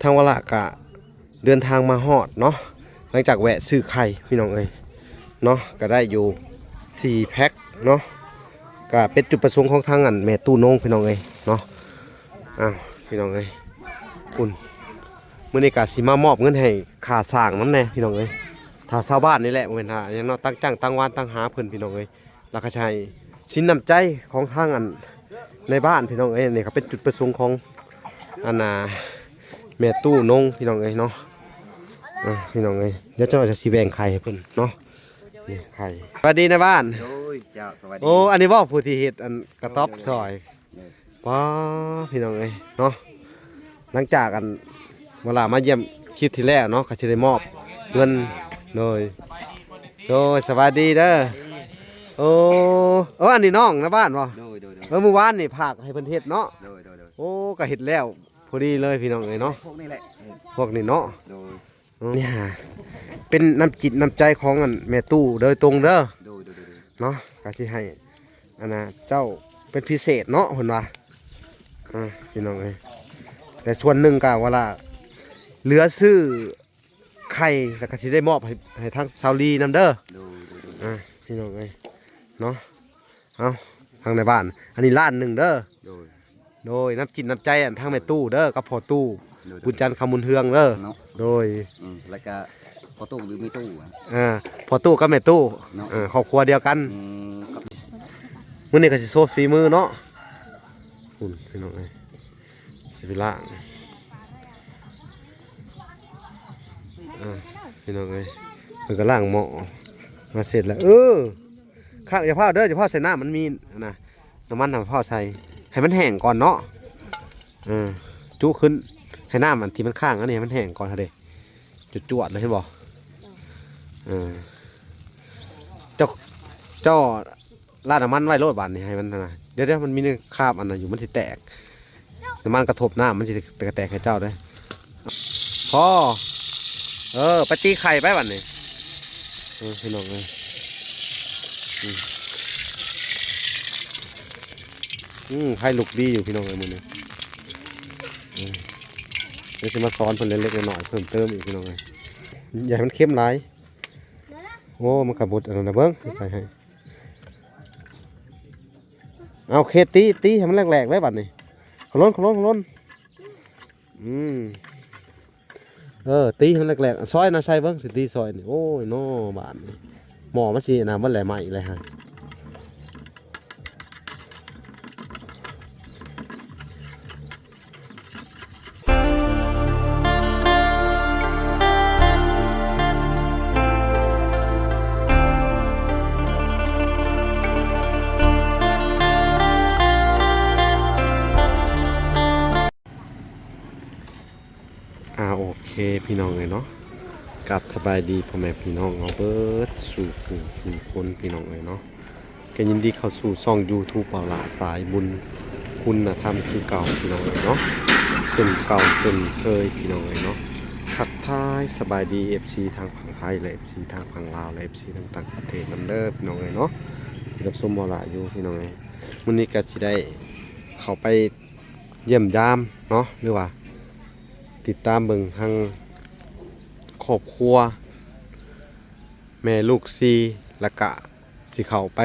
ທາງວາລະກະເດີນທາງມາຮອດເນາະ ຫຼັງຈາກແວະຊື້ໄຂ່ພີ່ນ້ອງເອີຍເນາະ ກະໄດ້ຢູ່ສີ່ແພັກເນາະ ກະເປັນຈຸດປະສົງຂອງທາງອັນແມ່ຕູ້ນົງພີ່ນ້ອງເອີຍເນາະ. ອ້າວ ພີ່ນ້ອງເອີຍ ພຸ້ນ ມື້ນີ້ກະຊິມາມອບເງິນໃຫ້ຄ່າສ້າງນຳແດ່ພີ່ນ້ອງເອີຍ ຖ້າຊາວບ້ານນີ້ແຫຼະ ບໍ່ແມ່ນຫາຫຍັງເນາະ ຕັ້ງຈ້າງ ຕັ້ງວານ ຕັ້ງຫາເພິ່ນພີ່ນ້ອງເອີຍ. ແລ້ວກໍໃຫ້ສິນນ້ຳໃຈຂອງທາງອັນໃນບ້ານພີ່ນ້ອງເອີຍ ນີ້ກໍເປັນຈຸດປະສົງຂອງອັນນ່າແມ່ຕູ້ນົງພີ່ນ້ອງເອີຍເນາະ. ອ່າ ພີ່ນ້ອງເອີຍ ດຽວເຈົ້າຈະຊິແບ່ງໄຂ່ໃຫ້ເພິ່ນເນາະ ນີ້ໄຂ່. ສະບາຍດີນາຍບ້ານ. ໂດຍ ເຈົ້າ ສະບາຍດີ. ໂອ້ ອັນນີ້ບໍ່ ຜູ້ທີ່ເຮັດອັນກະຕ໊ອບຊ່ອຍ? ໂດຍ. ປ້າ ພີ່ນ້ອງເອີຍເນາະ ຫຼັງຈາກອັນເວລາມາຢ້ຽມຄລິບທີ່ແລ້ວເນາະ ກໍຊິໄດ້ມອບເງິນ. ໂດຍ ໂດຍ ສະບາຍດີເດີ. ໂອ້ ເອີ ອັນນີ້ນ້ອງນາຍບ້ານບໍ່? ໂດຍ ໂດຍ ໂດຍ. ເອີ ມື້ວານນີ້ຝາກໃຫ້ເພິ່ນເຮັດເນາະ. ໂດຍ ໂດຍ ໂດຍ. ໂອ້ ກໍເຮັດແລ້ວພໍດີເລີຍພີ່ນ້ອງເອີຍເນາະ ພວກນີ້ແຫຼະ ພວກນີ້ເນາະ. ໂດຍ. ນີ້ຫາເປັນນ້ຳຈິດນ້ຳໃຈຂອງອັນແມ່ຕູ້ໂດຍຕົງເດີ. ໂດຍ ໂດຍ ໂດຍ ໂດຍ. ເນາະ ກໍຊິໃຫ້ອັນນ່າເຈົ້າເປັນພິເສດເນາະ ເພິ່ນວ່າ. ອ່າ ພີ່ນ້ອງເອີຍ ແຕ່ສ່ວນໜຶ່ງກໍວ່າລະເຫຼືອຊື້ໄຂ່ ແລ້ວກໍຊິໄດ້ມອບໃຫ້ ໃຫ້ທາງຊາວລີນຳເດີ. ໂດຍ ໂດຍ ໂດຍ. ອ່າ ພີ່ນ້ອງເອີຍເນາະ ເອົາ ທາງໃນບ້ານ ອັນນີ້ລ້ານໜຶ່ງເດີ. ໂດຍ. ໂດຍ ນ້ຳຈິດນ້ຳໃຈອັນທາງແມ່ຕູ້ເດີ ກັບພໍ່ຕູ້ ໂດຍ ບຸນຈັນ ຄຳບຸນເຮືອງເດີເນາະ. ໂດຍ ອືມ ແລ້ວກະພໍ່ຕູ້ຫຼືແມ່ຕູ້ອະ? ອ່າ ພໍ່ຕູ້ກັບແມ່ຕູ້ເນາະ ເອີ ຄອບຄົວດຽວກັນ. ອືມ ມື້ນີ້ກໍຊິໂຊຝີມືເນາະ. ພຸ້ນ ພີ່ນ້ອງເອີຍ ຊິໄປລ້າງ. ອ່າ ພີ່ນ້ອງເອີຍ ເພິ່ນກໍລ້າງໝໍ້ມາເສັດແລ້ວ. ເອີ ຂ້າງ ຢ່າພ້າວເດີ ຢ່າພ້າວໃສ່ນ້ຳ ມັນມີອັນນ່າ ນ້ຳມັນນະ ພ້າວໃສ່ໃຫ້ມັນແຫ້ງກ່ອນເນາະ. ເອີ ຈຸຂຶ້ນ ໃຫ້ນ້ຳອັນທີ່ມັນຄ້າງອັນນີ້ໃຫ້ມັນແຫ້ງກ່ອນຫັ້ນເດ້ ຈວດໆເລີຍ ເຫັນບໍ່? ເອີ ເຈົ້າ ເຈົ້າລາດນ້ຳມັນໄວ້ໂລດບາດນີ້ ໃຫ້ມັນຫັ້ນນະ. ດຽວໆ ມັນມີຄາບອັນນັ້ນຢູ່ ມັນຊິແຕກ ນ້ຳມັນກະທົບນ້ຳ ມັນຊິກະແຕກໃຫ້ເຈົ້າເດ້. ພໍ ເອີ ໄປຕີໄຂ່ໄປບັດນີ້. ເອີ ພີ່ນ້ອງເອີຍ ອືມ ອືມ ໄຟລຸກດີຢູ່ພີ່ນ້ອງເອີຍ ມື້ນີ້. ອືມ ດຽວຊິມາສອນເພິ່ນເລັກໆນ້ອຍໆເພີ່ມເຕີມອີກພີ່ນ້ອງເອີຍ ຢ່າໃຫ້ມັນເຄັມຫຼາຍ. ໂອ້ ມັນກະບົດອັນນັ້ນນະ ເບິ່ງ ໃສ່ໃຫ້. ເອົາ ເຄ ຕີ ຕີໃຫ້ມັນແຫຼກໆໄວ້ບັດນີ້. ຂະຫຼົ່ນ ຂະຫຼົ່ນ ຂະຫຼົ່ນ. ອືມ ເອີ ຕີໃຫ້ມັນແຫຼກໆ ຊອຍນະ ໃສ່ເບິ່ງ ຊິຕີຊອຍນີ້. ໂອ້ຍເນາະ ບາດນີ້ໝໍ້ມັນຊິອັນນັ້ນເບິດແຫຼະ ໄໝ້ແຫຼະຫັ້ນ. ອ່າ ໂອເຄ ພີ່ນ້ອງເອີຍເນາະ ກັບສະບາຍດີພໍ່ແມ່ພີ່ນ້ອງເຮົາເບິດສູ່ຜູ້ສູ່ຄົນ ພີ່ນ້ອງເອີຍເນາະ. ກໍຍິນດີເຂົ້າສູ່ຊ່ອງຢູທູບ ເບົາຫຼ້າສາຍບຸນຄຸນນະທຳຄືເກົ່າ ພີ່ນ້ອງເອີຍເນາະ ເຊັ່ນເກົ່າເຊັ່ນເຄີຍ ພີ່ນ້ອງເອີຍເນາະ. ທັກທາຍສະບາຍດີ ເອັຟຊີ ທາງຝັ່ງໄທ ແລະ ເອັຟຊີ ທາງຝັ່ງລາວ ແລະ ເອັຟຊີ ທາງຕ່າງປະເທດນຳເດີ ພີ່ນ້ອງເອີຍເນາະ ທີ່ຮັບຊົມເບົາຫຼ້າຢູ່ ພີ່ນ້ອງເອີຍ. ມື້ນີ້ກໍຊິໄດ້ເຂົ້າໄປ ຢ້ຽມຢາມເນາະ ຫຼືວ່າຕິດຕາມເບິ່ງທາງຄອບຄົວແມ່ລູກສີ່ ແລ້ວກະຊິເຂົ້າໄປ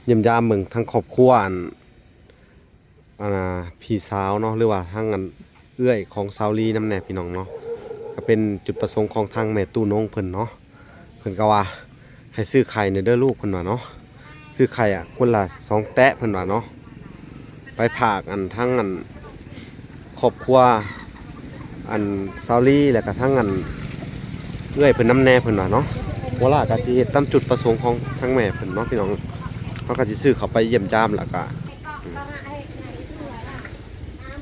ຢ້ຽມຢາມເບິ່ງທາງຄອບຄົວອັນ ອັນນ່າ ພີ່ສາວເນາະ ຫຼືວ່າທາງອັນເອື້ອຍຂອງສາວລີນຳແດ່ ພີ່ນ້ອງເນາະ. ກໍເປັນຈຸດປະສົງຂອງທາງແມ່ຕູ້ນົງເພິ່ນເນາະ. ເພິ່ນກໍວ່າໃຫ້ຊື້ໄຂ່ແດ່ເດີລູກ ເພິ່ນວ່າເນາະ ຊື້ໄຂ່ອະຄົນລະສອງແຕະ ເພິ່ນວ່າເນາະ ໄປຝາກອັນທັງອັນຄອບຄົວອັນຊາວລີ ແລ້ວກະທັງອັນເອື້ອຍເພິ່ນນຳແດ່ ເພິ່ນວ່າເນາະ. ເວລາກະຊິເຮັດຕາມຈຸດປະສົງຂອງທາງແມ່ເພິ່ນເນາະ ພີ່ນ້ອງ. ເຮົາກະຊິຊື້ເຂົ້າໄປຢ້ຽມຢາມ ແລ້ວກະ ອືມ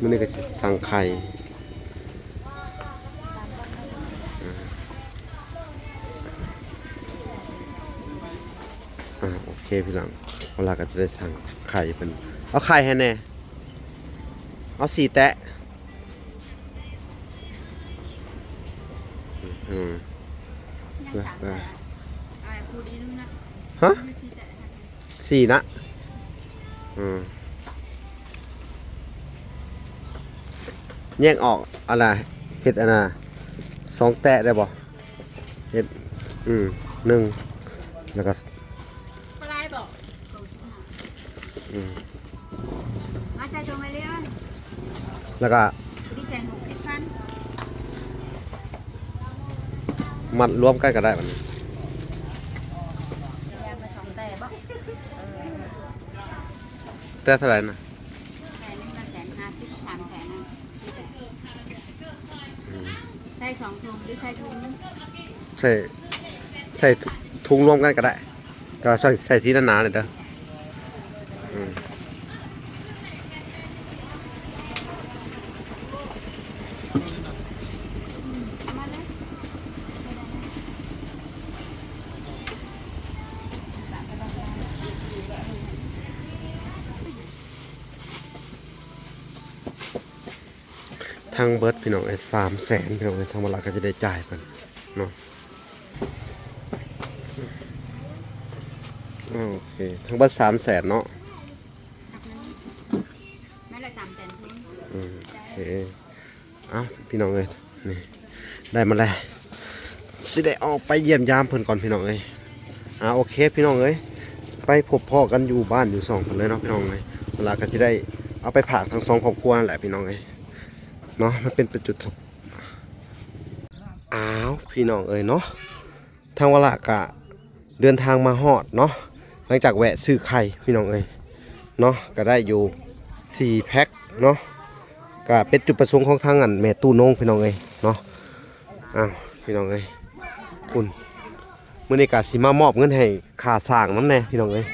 ມື້ນີ້ກະຊິສັ່ງໄຂ່ ອ່າ ໂອເຄ ພີ່ນ້ອງ ເຮົາລະກໍຈະໄດ້ສັ່ງໄຂ່ເພິ່ນ. ເອົາໄຂ່ໃຫ້ແດ່ ເອົາສີ່ແຕະ. ອືມ ຍັງສາມແຕະ ອ່າ ຜູ້ດີນຳນະ ຮະ? ສີ່ແຕະ ສີ່ນະ. ອືມ ແຍກອອກອັນລະ ເຮັດອັນນ່າ ສອງແຕະໄດ້ບໍ່? ເຮັດ ອືມ ໜຶ່ງ ແລ້ວກໍ ບໍ່ຫຼາຍບໍ່? ອືມ ມາໃສ່ຖົງໄວ້ເລີຍ ແລ້ວກໍ ດີແສນຫົກສິບພັນ ມັດລວມກັນກໍໄດ້ບັດນີ້ ແຕ່ເທົ່າໃດນະ? ແຕ່ໜຶ່ງລະແສນຫ້າສິບ ສາມແສນນະ ສີ່ແສນ ອືມ ໃສ່ສອງຖົງ ຫຼືໃສ່ຖົງໜຶ່ງ? ໃສ່ ໃສ່ຖົງລວມກັນກໍໄດ້ ແຕ່ວ່າໃສ່ ໃສ່ທີລະໜາເດີ ອືມ. ທັງເບິດພີ່ນ້ອງເອີຍ ສາມແສນ ພີ່ນ້ອງເອີຍ ທາງບ່າວຫຼ້າກໍຈະໄດ້ຈ່າຍເພິ່ນເນາະ ໂອເຄ ທັງເບິດສາມແສນເນາະ ແມ່ນລະ ສາມແສນທຸນ ອືມ ໂອເຄ ເອົ້າ ພີ່ນ້ອງເອີຍ ນີ້ ໄດ້ມາແລ້ວ ຊິໄດ້ອອກໄປຢ້ຽມຢາມເພິ່ນກ່ອນ ພີ່ນ້ອງເອີຍ ອ່າ ໂອເຄ ພີ່ນ້ອງເອີຍ ໄປພົບພໍ້ກັນຢູ່ບ້ານຢູ່ຊ່ອງເພິ່ນເລີຍເນາະ ພີ່ນ້ອງເອີຍ ແລ້ວກໍຊິໄດ້ເອົາໄປຝາກທັງສອງຄອບຄົວນັ້ນແຫຼະ ພີ່ນ້ອງເອີຍເນາະ ມັນເປັນ ເປັນຈຸດ ອ້າວ ພີ່ນ້ອງເອີຍເນາະ ທາງວາລະກະເດີນທາງມາຮອດເນາະ ຫຼັງຈາກແວະຊື້ໄຂ່ພີ່ນ້ອງເອີຍເນາະ ກະໄດ້ຢູ່ສີ່ແພັກເນາະ ກະເປັນຈຸດປະສົງຂອງທາງອັນແມ່ຕູ້ນົງພີ່ນ້ອງເອີຍເນາະ ອ້າວ ພີ່ນ້ອງເອີຍ ພຸ້ນ ມື້ນີ້ກະຊິມາມອບເງິນໃຫ້ຄ່າສ້າງນຳແດ່ພີ່ນ້ອງເອີຍ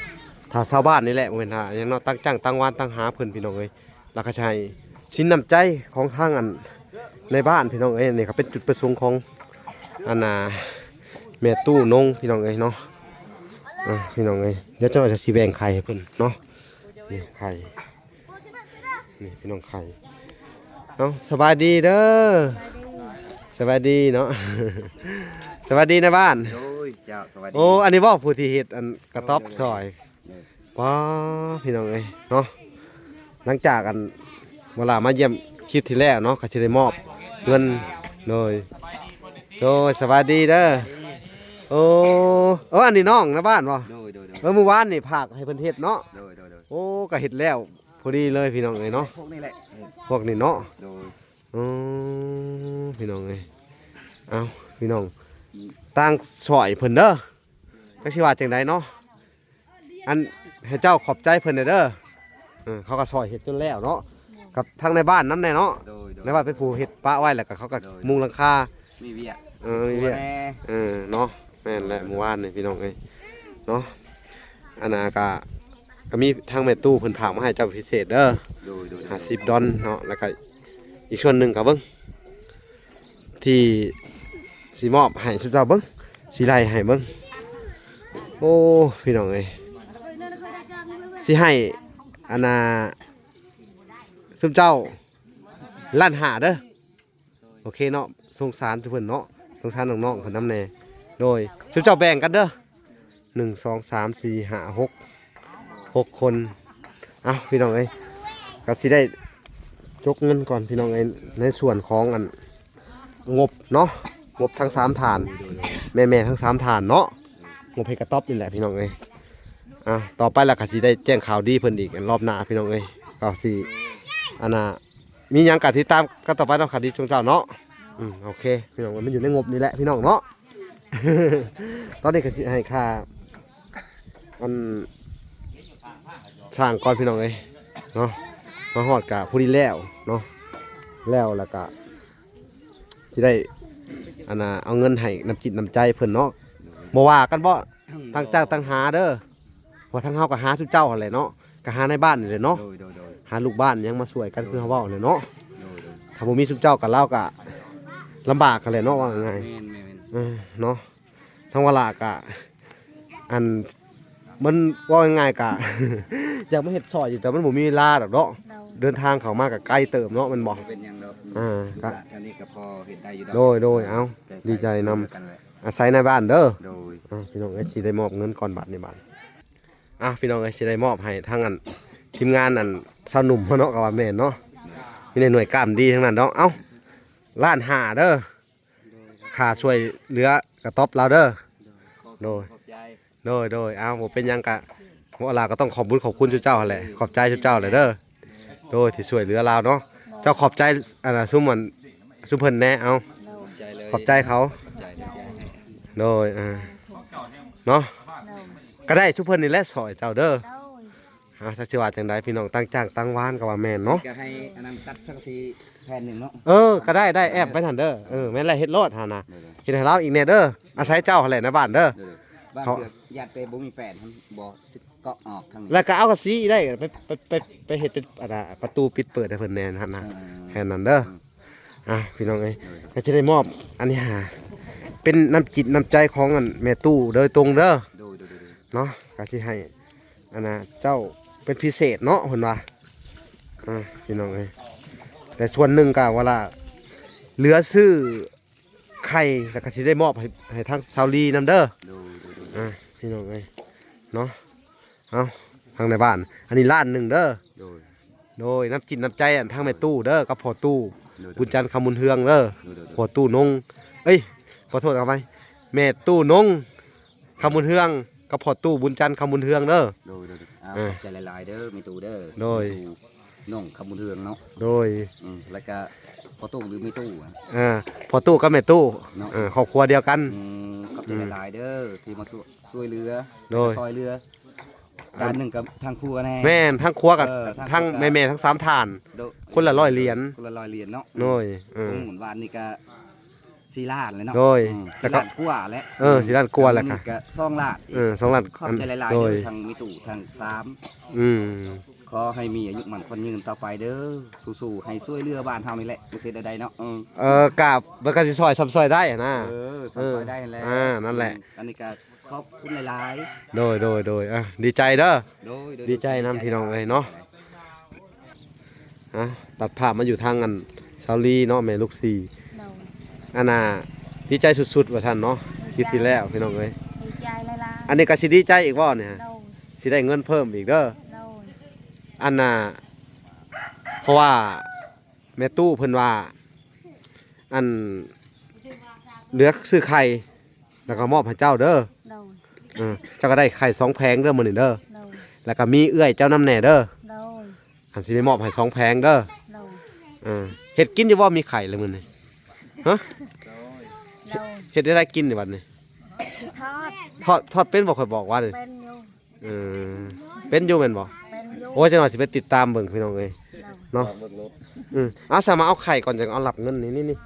ຖ້າຊາວບ້ານນີ້ແຫຼະ ບໍ່ແມ່ນຫາຫຍັງເນາະ ຕັ້ງຈ້າງຕັ້ງວານຕັ້ງຫາເພິ່ນພີ່ນ້ອງເອີຍ ແລ້ວກໍໃຫ້ສິນນ້ຳໃຈຂອງທາງອັນໃນບ້ານພີ່ນ້ອງເອີຍ ນີ້ກໍເປັນຈຸດປະສົງຂອງອັນນ່າແມ່ຕູ້ນົງພີ່ນ້ອງເອີຍເນາະ ອ່າ ພີ່ນ້ອງເອີຍ ດຽວເຈົ້າຈະຊິແບ່ງໄຂ່ໃຫ້ເພິ່ນເນາະ ນີ້ໄຂ່ ນີ້ພີ່ນ້ອງໄຂ່ ເອົ້າ ສະບາຍດີເດີ ສະບາຍດີເນາະ ສະບາຍດີນາຍບ້ານ ໂດຍ ເຈົ້າ ສະບາຍດີ ໂອ້ ອັນນີ້ບໍ່ ຜູ້ທີ່ເຮັດອັນກະຕ໊ອບຊ່ອຍ ໂດຍ ປ້າ ພີ່ນ້ອງເອີຍເນາະ ຫຼັງຈາກອັນເວລາມາຢ້ຽມຄລິບທີ່ແລ້ວເນາະ ກໍຊິໄດ້ມອບເງິນ ໂດຍ ໂດຍ ສະບາຍດີເດີ ໂອ້ ເອີ ອັນນີ້ນ້ອງນາຍບ້ານບໍ່? ໂດຍ ໂດຍ ໂດຍ ເອີ ມື້ວານນີ້ຝາກໃຫ້ເພິ່ນເຮັດເນາະ ໂດຍ ໂດຍ ໂດຍ ໂອ້ ກໍເຮັດແລ້ວພໍດີເລີຍ ພີ່ນ້ອງເອີຍເນາະ ພວກນີ້ແຫຼະ ພວກນີ້ເນາະ ໂດຍ ອືມ ພີ່ນ້ອງເອີຍ ເອົ້າ ພີ່ນ້ອງ ອືມ ຕ່າງຊ່ອຍເພິ່ນເດີ ຈັກຊິວ່າຈັ່ງໃດເນາະ ອັນໃຫ້ເຈົ້າຂອບໃຈເພິ່ນແດ່ເດີ ເອີ ເຂົາກໍຊ່ອຍເຮັດຈົນແລ້ວເນາະ ກັບທາງໃນບ້ານນຳແດ່ເນາະ ໂດຍ ໂດຍ ໃນບ້ານເປັນຜູ້ເຮັດປະໄວ້ ແລ້ວກໍເຂົາກໍ ໂດຍ ມຸງຫຼັງຄາ ມີວຽກ ເອີ ມີວຽກ ເອີ ເນາະ ແມ່ນແຫຼະ ມື້ວານນີ້ພີ່ນ້ອງເອີຍເນາະ ອັນນ່າກໍ ກໍມີທາງແມ່ຕູ້ເພິ່ນຝາກມາໃຫ້ເຈົ້າພິເສດເດີ ໂດຍ ໂດຍ ໂດຍ ຫ້າສິບດອນເນາະ ແລ້ວກໍອີກສ່ວນໜຶ່ງກໍເບິ່ງ ທີ່ຊິມອບໃຫ້ຊຸມເຈົ້າເບິ່ງ ຊິໄລ່ໃຫ້ເບິ່ງ ໂອ້ ພີ່ນ້ອງເອີຍ ຊິໃຫ້ອັນນ່າ ຊຸມເຈົ້າລ້ານຫ້າເດີ ໂອເຄເນາະ ສົງສານເພິ່ນເນາະ ສົງສານນ້ອງໆເພິ່ນນຳແດ່ ໂດຍ ຊຸມເຈົ້າແບ່ງກັນເດີ ໜຶ່ງ ສອງ ສາມ ສີ່ ຫ້າ ຫົກ ຫົກຄົນ ເອົ້າ ພີ່ນ້ອງເອີຍ ກໍຊິໄດ້ຈົກເງິນກ່ອນ ພີ່ນ້ອງເອີຍ ໃນສ່ວນຂອງອັນງົບເນາະ ງົບທັງສາມທ່ານ ແມ່ໆທັງສາມທ່ານເນາະ ງົບເຮັດກະຕ໊ອບນີ້ແຫຼະ ພີ່ນ້ອງເອີຍ ອ່າ ຕໍ່ໄປລະກໍຊິໄດ້ແຈ້ງຂ່າວດີເພິ່ນອີກ ອັນລອບໜ້າ ພີ່ນ້ອງເອີຍ ກໍຊິ ອັນນ່າ ມີຫຍັງກໍຕິດຕາມກັນຕໍ່ໄປເນາະ ຂ່າວດີຊຸມເຈົ້າເນາະ ອືມ ໂອເຄ ພີ່ນ້ອງ ມັນຢູ່ໃນງົບນີ້ແຫຼະ ພີ່ນ້ອງເນາະ ຕອນນີ້ກໍຊິໃຫ້ຄ່າ ອັນ ສ້າງກ່ອນ ພີ່ນ້ອງເອີຍເນາະ ມາຮອດກະພໍດີແລ້ວເນາະ ແລ້ວລະກະຊິໄດ້ ອັນນ່າ ເອົາເງິນໃຫ້ນ້ຳຈິດນ້ຳໃຈເພິ່ນເນາະ ບໍ່ວ່າກັນບໍ່ ອືມ ຕ່າງຈ້າງຕ່າງຫາເດີ ເພາະທາງເຮົາກໍຫາຊຸມເຈົ້າຫັ້ນແຫຼະເນາະ ກໍຫາໃນບ້ານນີ້ແຫຼະເນາະ ໂດຍ ໂດຍ ໂດຍ ຫາລູກບ້ານຫຍັງມາຊ່ວຍກັນ ໂດຍ ຄືເຮົາເວົ້າແຫຼະເນາະ ໂດຍ ໂດຍ ຖ້າບໍ່ມີຊຸມເຈົ້າກໍ ລາວກໍລຳບາກຫັ້ນແຫຼະເນາະ ເວົ້າງ່າຍໆ ແມ່ນໆໆ ເອີ ເນາະ ທາງວາລະກະ ອັນ ມັນເວົ້າງ່າຍໆກະ ຢາກມາເຮັດຊ່ອຍຢູ່ ແຕ່ມັນບໍ່ມີເວລາດອກເນາະ ໂດຍ ເດີນທາງເຂົ້າມາກະໄກເຕີບເນາະ ແມ່ນບໍ່? ບໍ່ເປັນຫຍັງດອກ ອ່າ ກະ ແຖວນີ້ກະພໍເຮັດໄດ້ຢູ່ດອກ ໂດຍໆ ເອົາ ກະ ດີໃຈນຳ ກະ ອາໄຊໃນບ້ານເດີ ໂດຍ ອ່າ ພີ່ນ້ອງເອີຍ ຊິໄດ້ມອບເງິນກ່ອນບາດນີ້ບາດ ອ່າ ພີ່ນ້ອງເອີຍ ຊິໄດ້ມອບໃຫ້ທາງອັນ ທີມງານອັນ ຊາວໜຸ່ມເຮົາເນາະ ກະວ່າແມ່ນເນາະ ມີແຕ່ໜ່ວຍກ້າມດີທັງນັ້ນເນາະ ເອົ້າ ລ້ານຫ້າເດີ ຄ່າຊ່ວຍເຫຼືອກະຕອບລາວເດີ. ໂດຍ ຂອບໃຈ ໂດຍ ໂດຍ ເອົາ ບໍ່ເປັນຫຍັງກະ ພວກລາວກໍຕ້ອງຂອບບຸນຂອບຄຸນເຈົ້າຫັ້ນແຫຼະ ຂອບໃຈເຈົ້າແຫຼະເດີ. ໂດຍ ທີ່ຊ່ວຍເຫຼືອລາວເນາະ ເຈົ້າຂອບໃຈ ອັນນ່າ ຊຸມ ອັນ ຊຸມເພິ່ນແດ່ ເອົາ ຂອບໃຈເລີຍ ຂອບໃຈເຂົາ ຂອບໃຈ ໂດຍ ອ່າ ເນາະ ໂດຍ ກໍໄດ້ຊຸມເພິ່ນນີ້ແຫຼະຊ່ອຍເຈົ້າເດີ. ໂດຍ ອ່າ ຈັກຊິວ່າຈັ່ງໃດ ພີ່ນ້ອງ ຕ່າງຈ້າງຕ່າງວານກໍວ່າແມ່ນເນາະ ກໍໃຫ້ອັນນັ້ນຕັດສັງກະສີແຜ່ນໜຶ່ງເນາະ. ເອີ ກໍໄດ້ ໄດ້ ແອບໄປຫັ້ນເດີ. ເອີ ແມ່ນແຫຼະ ເຮັດໂລດຫັ້ນນະ ໂດຍ ໂດຍ ເຮັດໃຫ້ລາວອີກແດ່ເດີ ອາໄສເຈົ້າຫັ້ນແຫຼະໃນບ້ານເດີ. ໂດຍ ໂດຍ ບາງເທື່ອຢ້ານແຕ່ບໍ່ມີແປ້ນ ບໍ່ ເກາະອອກທາງນີ້ ແລ້ວກໍເອົາກະສີໄດ້ ໄປ ໄປ ໄປ ໄປເຮັດເປັນ ອັນນ່າ ປະຕູປິດເປີດໃຫ້ເພິ່ນແດ່ຫັ້ນນະ ເອີ ແຄ່ນັ້ນເດີ. ອືມ ອ່ະ ພີ່ນ້ອງເອີຍ ໂດຍ ກໍຈະໄດ້ມອບອັນນີ້ຫາ ເປັນນ້ຳຈິດນ້ຳໃຈຂອງ ອັນ ແມ່ຕູ້ໂດຍຕົງເດີ. ໂດຍ ໂດຍ ໂດຍ ໂດຍ ເນາະ ກໍຊິໃຫ້ ອັນນ່າ ເຈົ້າເປັນພິເສດເນາະ ເພິ່ນວ່າ ອ່າ ພີ່ນ້ອງເອີຍ ແຕ່ສ່ວນໜຶ່ງກໍວ່າລະ ເຫຼືອຊື້ ໄຂ່ ແລ້ວກໍຊິໄດ້ມອບໃຫ້ ໃຫ້ທາງຊາວລີນຳເດີ. ໂດຍ ໂດຍ ໂດຍ ອ່າ ພີ່ນ້ອງເອີຍ ເນາະ ເອົາ ທາງໃນບ້ານ ອັນນີ້ລ້ານໜຶ່ງເດີ. ໂດຍ ໂດຍ ນ້ຳຈິດນ້ຳໃຈ ອັນ ທາງແມ່ຕູ້ເດີ ກັບພໍ່ຕູ້ ໂດຍ ໂດຍ ບຸນຈັນ ຄຳບຸນເຮືອງເດີ. ໂດຍ ໂດຍ ໂດຍ ພໍ່ຕູ້ນົງ ເອີຍ ຂໍໂທດ ເອົາໄປ ແມ່ຕູ້ນົງ ຄຳບຸນເຮືອງ ກັບພໍ່ຕູ້ບຸນຈັນ ຄຳບຸນເຮືອງເດີ. ໂດຍ ໂດຍ ໂດຍ ອ່າ ເອີ ຂອບໃຈຫຼາຍໆເດີ ແມ່ຕູ້ເດີ. ໂດຍ ແມ່ຕູ້ ນ້ອງຄຳບຸນເຮືອງເນາະ. ໂດຍ ອືມ ແລ້ວກະພໍ່ຕູ້ຫຼືແມ່ຕູ້ອະ? ອ່າ ພໍ່ຕູ້ກັບແມ່ຕູ້ເນາະ ເອີ ຄອບຄົວດຽວກັນ. ອືມ ຂອບໃຈ ອືມ ຫຼາຍໆເດີ ທີ່ມາຊ່ວຍ ຊ່ວຍເຫຼືອ ໂດຍ ແລ້ວກໍຊ່ອຍເຫຼືອ ດ້ານໜຶ່ງກັບທາງຄົວແດ່. ແມ່ນ ທາງຄົວກັບ ເອີ ທາງ ທາງຄົວກັບແມ່ໆທັງສາມທ່ານ ໂດຍ ຄົນລະຮ້ອຍຫຼຽນ ຄົນລະຮ້ອຍຫຼຽນເນາະ. ໂດຍ ອືມ ປະມູນວານນີ້ກະ ສີ່ລ້ານແລ້ວເນາະ. ໂດຍ ອືມ ແລ້ວກໍ ສີ່ລ້ານກວ່າແລ້ວ. ເອີ ສີ່ລ້ານກວ່າແລ້ວ ປະມູນກໍສອງລ້ານ. ເອີ ສອງລ້ານ. ຂອບໃຈຫຼາຍໆ ໂດຍ ເດີ ທາງແມ່ຕູ້ທັງສາມ. ອືມ ຂໍໃຫ້ມີອາຍຸໝັ້ນຂວັນຍືນຕໍ່ໄປເດີ ສູ້ໆ ໃຫ້ຊ່ວຍເຫຼືອບ້ານເຮົານີ້ແຫຼະ ບໍ່ເສຍໃດໆເນາະ. ເອີ ເອີ ກະມັນກໍຊິຊ່ອຍສ່ຳຊ່ອຍໄດ້ນະ. ເອີ ສ່ຳຊ່ອຍໄດ້ຫັ້ນແຫຼະ. ເອີ ອ່າ ນັ້ນແຫຼະ. ອືມ ອັນນີ້ກໍຂອບຄຸນຫຼາຍໆ. ໂດຍ ໂດຍ ໂດຍ ອ່າ ດີໃຈເດີ. ໂດຍ ໂດຍ ດີໃຈນຳ ໂດຍ ພີ່ນ້ອງເອີຍເນາະ. ອ່ະ ຕັດພາບມາຢູ່ທາງ ອັນ ຊາວລີເນາະ ແມ່ລູກສີ່. ໂດຍ ອັນນ່າ ດີໃຈສຸດໆ ວ່າຊັ້ນເນາະ. ດີໃຈ ຄລິບທີ່ແລ້ວ ພີ່ນ້ອງເອີຍ ດີໃຈຫຼາຍໆ. ອັນນີ້ກໍຊິດີໃຈອີກບໍ່ນີ້? ໂດຍ ຊິໄດ້ເງິນເພີ່ມອີກເດີ. ໂດຍ ອັນນ່າ ເພາະວ່າແມ່ຕູ້ເພິ່ນວ່າ ອັນ ເຫຼືອຊື້ໄຂ່ ແລ້ວກໍມອບໃຫ້ເຈົ້າເດີ. ໂດຍ ເອີ ເຈົ້າກໍໄດ້ໄຂ່ສອງແຜງເດີມື້ນີ້ເດີ. ໂດຍ ແລ້ວກໍມີເອື້ອຍເຈົ້ານຳແດ່ເດີ. ໂດຍ ອັນຊິໄດ້ມອບໃຫ້ສອງແຜງເດີ. ໂດຍ ເອີ ເຮັດກິນຢູ່ບໍ່ ມີໄຂ່ແລ້ວມື້ນີ້? ຮະ? ໂດຍ ເຮັດ ເຮັດແນວໃດກິນນີ້ບັດນີ້? ທອດ ທອດ ທອດເປັນບໍ່? ຂ້ອຍບອກວ່ານີ້ ເປັນຢູ່. ເອີ ເປັນຢູ່ແມ່ນບໍ່? ເປັນຢູ່. ໂອ້ຍ ຈັກໜ່ອຍຊິໄປຕິດຕາມເບິ່ງ ພີ່ນ້ອງເອີຍ ໂດຍ ເນາະ. ເບິ່ງໂລດ. ອືມ ເອົາ ສາມາດເອົາໄຂ່ກ່ອນ ຈັ່ງເອົາລັບເງິນນີ້ ນີ້ ນີ້.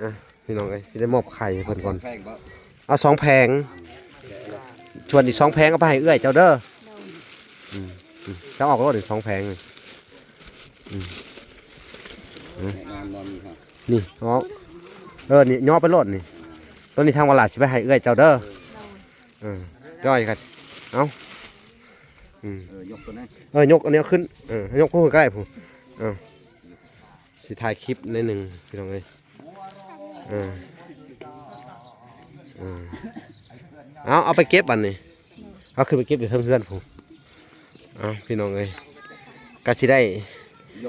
ອ່ະ ພີ່ນ້ອງເອີຍ ຊິໄດ້ມອບໄຂ່ໃຫ້ເພິ່ນກ່ອນ. ເອົາສອງແຜງບໍ່? ເອົາສອງແຜງ ສ່ວນອີກສອງແຜງເອົາໄປໃຫ້ເອື້ອຍເຈົ້າເດີ. ໂດຍ ອືມ ອືມ ເຈົ້າອອກໂລດອີກສອງແຜງ. ອືມ ແນ່ນອນບໍ່ມີເຮົາ ນີ້ເນາະ. ເອີ ນີ້ຍໍໄປໂລດນີ້. ໂຕນີ້ທາງວາລາຊິໄປໃຫ້ເອື້ອຍເຈົ້າເດີ. ໂດຍ ເອີ ຈ້ອຍຄັນ ເອົາ ອືມ ເອີ ຍົກຕົວນັ້ນ ເອີ ຍົກອັນນີ້ເອົາຂຶ້ນ ເອີ ຍົກຜູ້ຂຶ້ນກໍໄດ້ຜູ້. ເອົາ ຊິຖ່າຍຄລິບໜ້ອຍໜຶ່ງ ພີ່ນ້ອງເອີຍ. ເອີ ເອີ ເອົາ ເອົາໄປເກັບບັດນີ້ ເອົາຂຶ້ນໄປເກັບຢູ່ເທິງເຮືອນພຸ້ນ. ເອົາ ພີ່ນ້ອງເອີຍ ກໍຊິໄດ້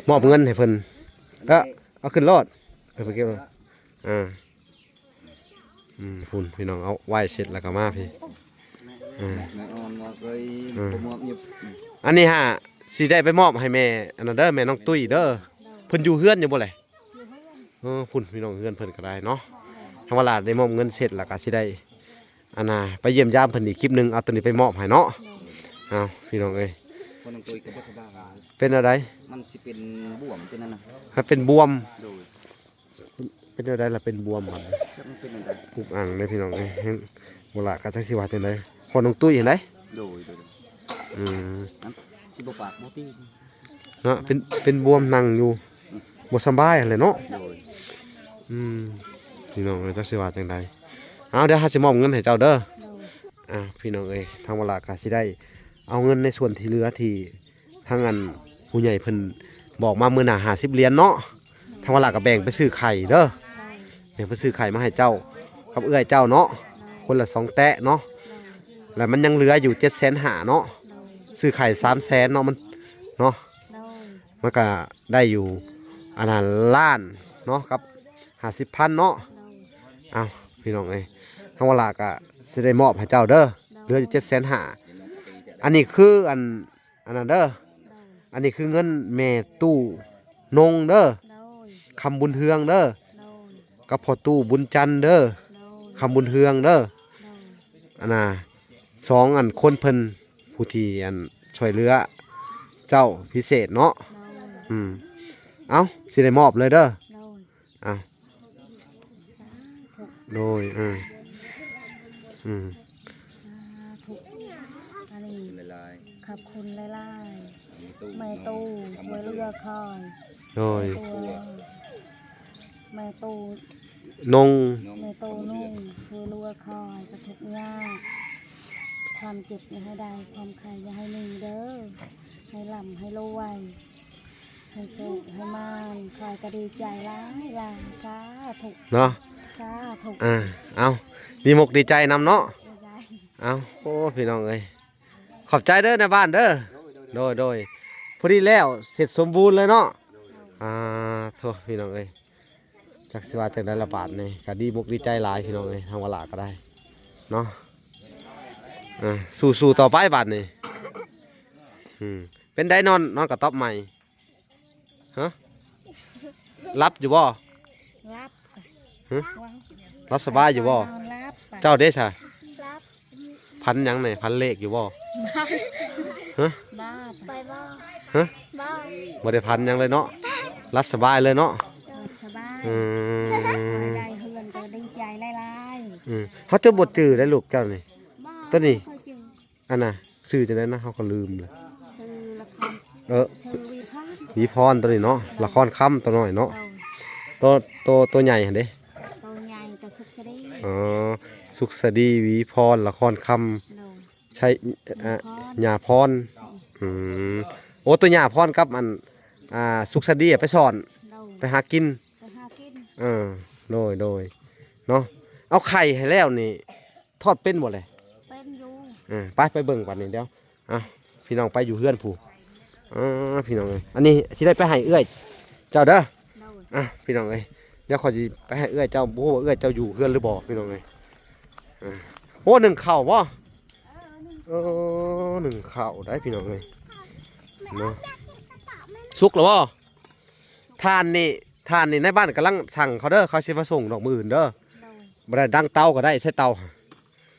ມອບເງິນໃຫ້ເພິ່ນ. ເອີ ເອົາຂຶ້ນໂລດ ເອົາໄປເກັບໂລດ. ອ່າ ອືມ ພຸ້ນ ພີ່ນ້ອງ ເອົາໄວ້ເສັດແລ້ວກໍມາພີ້. ເອີ ແມ່ອ່ອນບໍ່ເຄີຍ ເອີ ບໍ່ມອບຫຍິບ. ອັນນີ້ຫາຊິໄດ້ໄປມອບໃຫ້ແມ່ ອັນນັ້ນເດີ ແມ່ນ້ອງຕຸ້ຍເດີ. ເພິ່ນຢູ່ເຮືອນຢູ່ບໍ່ແຫຼະ? ເອີ ພຸ້ນ ພີ່ນ້ອງ ເຮືອນເພິ່ນກໍໄດ້ເນາະ. ທາງວາລາໄດ້ມອບເງິນເສັດແລ້ວກໍຊິໄດ້ ອັນນ່າ ໄປຢ້ຽມຢາມເພິ່ນອີກຄລິບໜຶ່ງ ເອົາໂຕນີ້ໄປມອບໃຫ້ເນາະ. ໂດຍ ເອົາ ພີ່ນ້ອງເອີຍ ຄົນນ້ອງຕຸ້ຍກໍບໍ່ສະບາຍ. ເປັນແນວໃດ? ມັນຊິເປັນບວມ ເປັນອັນນັ້ນ ມັນເປັນບວມ. ໂດຍ ເປັນແນວໃດລະເປັນບວມບັດນີ້? ຈັກມັນເປັນແນວໃດ ອຸກອັ່ງເດ້ ພີ່ນ້ອງເອີຍ. ເຮັດ ບໍ່ລະກໍຈັກຊິວ່າຈັ່ງໃດ ພໍນ້ອງຕຸ້ຍຫັ້ນໃດ. ໂດຍ ໂດຍ ໂດຍ ອືມ ອັນ ຊິບໍ່ປາກບໍ່ຕີເນາະ. ເປັນ ເປັນບວມ ນັ່ງຢູ່ ອືມ ບໍ່ສະບາຍຫັ້ນແຫຼະເນາະ. ໂດຍ ອືມ ພີ່ນ້ອງເອີຍ ຈັກຊິວ່າຈັ່ງໃດ. ເອົາ ດຽວເຮົາຊິມອບເງິນໃຫ້ເຈົ້າເດີ. ໂດຍ ອ່າ ພີ່ນ້ອງເອີຍ ທາງວາລາກໍຊິໄດ້ເອົາເງິນໃນສ່ວນທີ່ເຫຼືອທີ່ ທາງອັນຜູ້ໃຫຍ່ເພິ່ນບອກມາມື້ໜ້າຫ້າສິບຫຼຽນເນາະ. ໂດຍ ທາງວາລາກໍແບ່ງໄປຊື້ໄຂ່ເດີ. ໂດຍ ແບ່ງໄປຊື້ໄຂ່ມາໃຫ້ເຈົ້າກັບເອື້ອຍເຈົ້າເນາະ. ໂດຍ ຄົນລະສອງແຕະເນາະ. ໂດຍ ແລ້ວມັນຍັງເຫຼືອຢູ່ເຈັດແສນຫ້າເນາະ. ໂດຍ ຊື້ໄຂ່ສາມແສນເນາະ ມັນເນາະ. ໂດຍ ມັນກໍໄດ້ຢູ່ອັນນັ້ນລ້ານເນາະ ກັບ ຫ້າສິບພັນເນາະ. ໂດຍ ເອົ້າ ພີ່ນ້ອງເອີຍ ທາງວາລາກະຊິໄດ້ມອບໃຫ້ເຈົ້າເດີ. ໂດຍ ເຫຼືອຢູ່ເຈັດແສນຫ້າ. ອັນນີ້ຄືອັນ ອັນນັ້ນເດີ. ໂດຍ ອັນນີ້ຄືເງິນແມ່ຕູ້ນົງເດີ. ໂດຍ ຄຳບຸນເຮືອງເດີ. ໂດຍ ກັບພໍ່ຕູ້ບຸນຈັນເດີ. ໂດຍ ຄຳບຸນເຮືອງເດີ. ໂດຍ ອັນນ່າ ສອງອັນຄົນເພິ່ນ ຜູ້ທີ່ອັນຊ່ວຍເຫຼືອເຈົ້າພິເສດເນາະ. ໂດຍ ອືມ ເອົ້າ ຊິໄດ້ມອບເລີຍເດີ. ໂດຍ ເອົ້າ ສາທຸ ໂດຍ ເອີ ອືມ ສາທຸ ອັນນີ້ ຂອບຄຸນຫຼາຍໆ ແມ່ຕູ້ຊ່ວຍເຫຼືອຂ້ອຍ. ໂດຍ ແມ່ຕູ້ ແມ່ຕູ້ນົງ ແມ່ຕູ້ນົງ ຊ່ວຍເຫຼືອຂ້ອຍ ກະທຸກຍາກ ຄວາມເຈັບຢ່າໃຫ້ໄດ້ ຄວາມໄຂ້ຢ່າໃຫ້ມີເດີ ໃຫ້ລ່ຳໃຫ້ລວຍ ໃຫ້ໂຊກໃຫ້ໝານ ຂ້ອຍກະດີໃຈຫຼາຍໆ ສາທຸເນາະ. ສາທຸ ອ່າ ເອົ້າ ດີມົກດີໃຈນຳເນາະ. ດີໃຈ ເອົ້າ ໂອ້ ພີ່ນ້ອງເອີຍ ຂອບໃຈເດີນາຍບ້ານເດີ. ໂດຍ ໂດຍ ພໍດີແລ້ວ ເສັດສົມບູນເລີຍເນາະ. ອ່າ ໂທ້ ພີ່ນ້ອງເອີຍ ຈັກຊິວ່າຈັ່ງໃດລະບາດນີ້ ກະດີມົກດີໃຈຫຼາຍ ພີ່ນ້ອງເອີຍ ທາງວາລາກະໄດ້ເນາະ. ອ່າ ສູ້ໆຕໍ່ໄປບາດນີ້. ອືມ ເປັນໃດນອນ ນອນກະຕ໊ອບໃໝ່? ຮະ ຫຼັບຢູ່ບໍ່? ຫຼັບ ຮະ ຫຼັບສະບາຍຢູ່ບໍ່? ນອນຫຼັບ ເຈົ້າເດຊະ? ຫຼັບ ຝັນຫຍັງແດ່? ຝັນເລກຢູ່ບໍ່? ຮະ ບໍ່ ໄປບໍ່? ຮະ ບໍ່ ບໍ່ໄດ້ຝັນຫຍັງເລີຍເນາະ ຫຼັບສະບາຍເລີຍເນາະ. ຫຼັບສະບາຍ ອືມ ໄດ້ເຮືອນກະດີໃຈຫຼາຍໆ. ອືມ ເຮົາຈະບໍ່ຈື່ໄດ້ລູກເຈົ້ານີ້. ບໍ່ ໂຕນີ້ ບໍ່ຄ່ອຍຈື່ ອັນນ່າ ຊື່ຈັ່ງໃດນະ ເຮົາກະລືມລະ. ຊື່ລະຄອນ ເອີ ຊື່ວີພອນ ວີພອນ ໂຕນີ້ເນາະ ລະຄອນຄຳ ໂຕນ້ອຍເນາະ. ໂຕ ໂຕ ໂຕໃຫຍ່ຫັ້ນເດ? ໂຕໃຫຍ່ກະສຸກສະດີ. ອໍ ສຸກສະດີ ວີພອນ ລະຄອນຄຳ. ໂດຍ ໃຊ່ ອ່າ ມີພອນ ຍາພອນ. ອືມ ໂອ້ ໂຕຍາພອນກັບອັນ ອ່າ ສຸກສະດີໄປສອນ. ໂດຍ ໄປຫາກິນ ໄປຫາກິນ. ເອີ ໂດຍ ໂດຍ ເນາະ. ເອົາໄຂ່ໃຫ້ແລ້ວນີ້ ທອດເປັນບໍ່ແລະ? ເປັນຢູ່. ເອີ ໄປ ໄປເບິ່ງບາດນີ້ ດຽວ ອ່ະ ພີ່ນ້ອງໄປຢູ່ເຮືອນຜູ້. ອ່າ ພີ່ນ້ອງເອີຍ ອັນນີ້ຊິໄດ້ໄປໃຫ້ເອື້ອຍເຈົ້າເດີ. ໂດຍ ອ່ະ ພີ່ນ້ອງເອີຍ ດຽວຂ້ອຍຊິໄປໃຫ້ເອື້ອຍເຈົ້າ ບໍ່ຮູ້ວ່າເອື້ອຍເຈົ້າຢູ່ເຮືອນຫຼືບໍ່ ພີ່ນ້ອງເອີຍ. ອ່າ ໂອ້ ໜຶ້ງເຂົ້າບໍ່? ເອີ ໜຶ້ງເຂົ້າໄດ໋ ພີ່ນ້ອງເອີຍ ເນາະ. ສຸກແລ້ວບໍ່? ຖ່ານນີ້ ຖ່ານນີ້ນາຍບ້ານກຳລັງສັ່ງເຂົາເດີ ເຂົາຊິມາສົ່ງດອກມື້ອື່ນເດີ. ໂດຍ ບໍ່ໄດ້ດັງເຕົາກະໄດ້ ໃສ່ເຕົາ.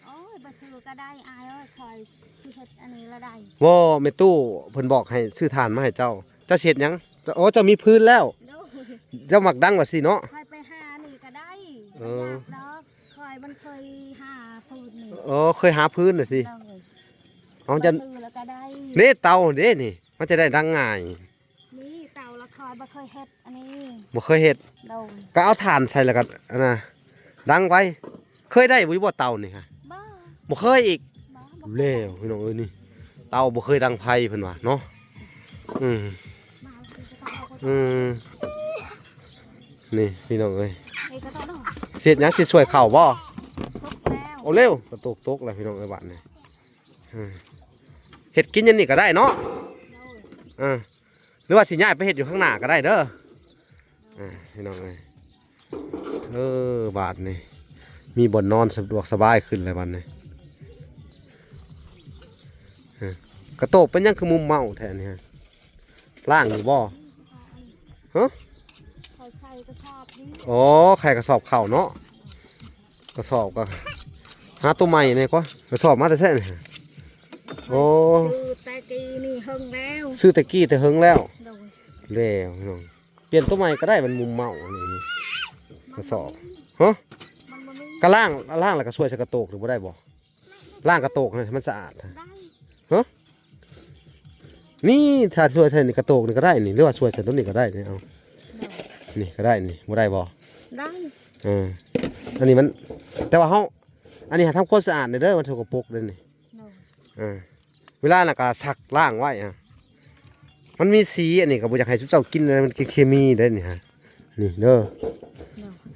ໂອ້ຍ ບໍ່ຊື້ກະໄດ້ອ້າຍເອີຍ ຂ້ອຍຊິເຮັດອັນນີ້ລະໄດ້. ບໍ່ ແມ່ຕູ້ເພິ່ນບອກໃຫ້ຊື້ຖ່ານມາໃຫ້ເຈົ້າ ເຈົ້າຊິເຮັດຫຍັງ? ໂອ້ ເຈົ້າມີຟືນແລ້ວ. ໂດຍ ເຈົ້າມັກດັງວ່າຊີ້ເນາະ. ຂ້ອຍໄປຫານີ້ກະໄດ້ ເອີ ບໍ່ຍາກດອກ ຂ້ອຍມັນເຄີຍຫາຟືນນີ້. ໂອ້ ເຄີຍຫາຟືນນະຊິ. ໂດຍ ເອົາ ບໍ່ຊື້ລະກະໄດ້ ເດ້ເຕົາເດ້ນີ້ ມັນຈະໄດ້ດັງງ່າຍ. ນີ້ເຕົາລະຂ້ອຍບໍ່ເຄີຍເຮັດອັນນີ້ ບໍ່ເຄີຍເຮັດ. ໂດຍ ກະເອົາຖ່ານໃສ່ລະກະ ອັນນ່າ ດັງໄວ້. ເຄີຍໄດ້ຢູ່ບໍ່ເຕົານີ້ຮະ? ບໍ່ ບໍ່ເຄີຍອີກ. ບໍ່ ບໍ່ເຄີຍ. ແລ້ວພີ່ນ້ອງເອີຍ ນີ້ເຕົາບໍ່ເຄີຍດັງໄຟເພິ່ນວ່າເນາະ. ອືມ ອືມ ນີ້ພີ່ນ້ອງເອີຍ ຊິເຮັດຫຍັງ? ຊິຊ່ວຍເຂົ້າບໍ່? ສຸກແລ້ວ. ໂອ້ ເລັວ ກະຕົກ ຕົກແລ້ວພີ່ນ້ອງເອີຍ ບາດນີ້. ເຮັດກິນຢູ່ນີ້ກະໄດ້ເນາະ. ໂດຍ ເອີ ຫຼືວ່າຊິຍ້າຍໄປເຮັດຢູ່ຂ້າງໜ້າກະໄດ້ເດີ. ອ່າ ພີ່ນ້ອງເອີຍ ເອີ ບາດນີ້ມີບ່ອນນອນສະດວກສະບາຍຂຶ້ນແລ້ວບາດນີ້. ເອີ ກະໂຕກເປັນຫຍັງຄືມຸມເມົາແທ້ນີ້ຮະ? ລ້າງຢູ່ບໍ່? ຮະ? ຂ້ອຍໃສ່ກະສອບນີ້. ອໍ ໃສ່ກະສອບເຂົ້າເນາະ. ກະສອບກະຫາໂຕໃໝ່ແດ່ກວ່າ ກະສອບມາແຕ່ໃສນີ້? ໂອ້ ຊື້ແຕ່ກີ້ນີ້ເຫິງແລ້ວ ຊື້ແຕ່ກີ້ແຕ່ເຫິງແລ້ວ. ໂດຍ ແລ້ວພີ່ນ້ອງ ປ່ຽນໂຕໃໝ່ກະໄດ້ ມັນມຸມເມົາອັນນີ້ ກະສອບ. ຮະ? ມັນບໍ່ມີ ກະລ້າງ ລ້າງລະກະຊ່ວຍໃສ່ກະໂຕກນີ້ບໍ່ໄດ້ບໍ່? ລ້າງກະໂຕກໃຫ້ມັນສະອາດ. ໄດ້ ຮະ? ນີ້ ຖ້າຊ່ວຍໃສ່ນີ້ກະໂຕກນີ້ກະໄດ້ນີ້ ຫຼືວ່າຊ່ວຍໃສ່ໂຕນີ້ກະໄດ້ນີ້. ເອົາ ໂດຍ ນີ້ກະໄດ້ນີ້ ບໍ່ໄດ້ບໍ່? ໄດ້. ເອີ ອັນນີ້ມັນ ແຕ່ວ່າເຮົາ ອັນນີ້ຫາທຳຄວາມສະອາດແດ່ເດີ ມັນສົກກະປົກເດ້ນີ້. ໂດຍ ເອີ ເວລານັ້ນກະຊັກລ້າງໄວ້. ມັນມີສີ ອັນນີ້ກະບໍ່ຢາກໃຫ້ຊຸມເຈົ້າກິນ ມັນເຄມີເດ້ນີ້ຮະ. ນີ້ເດີ.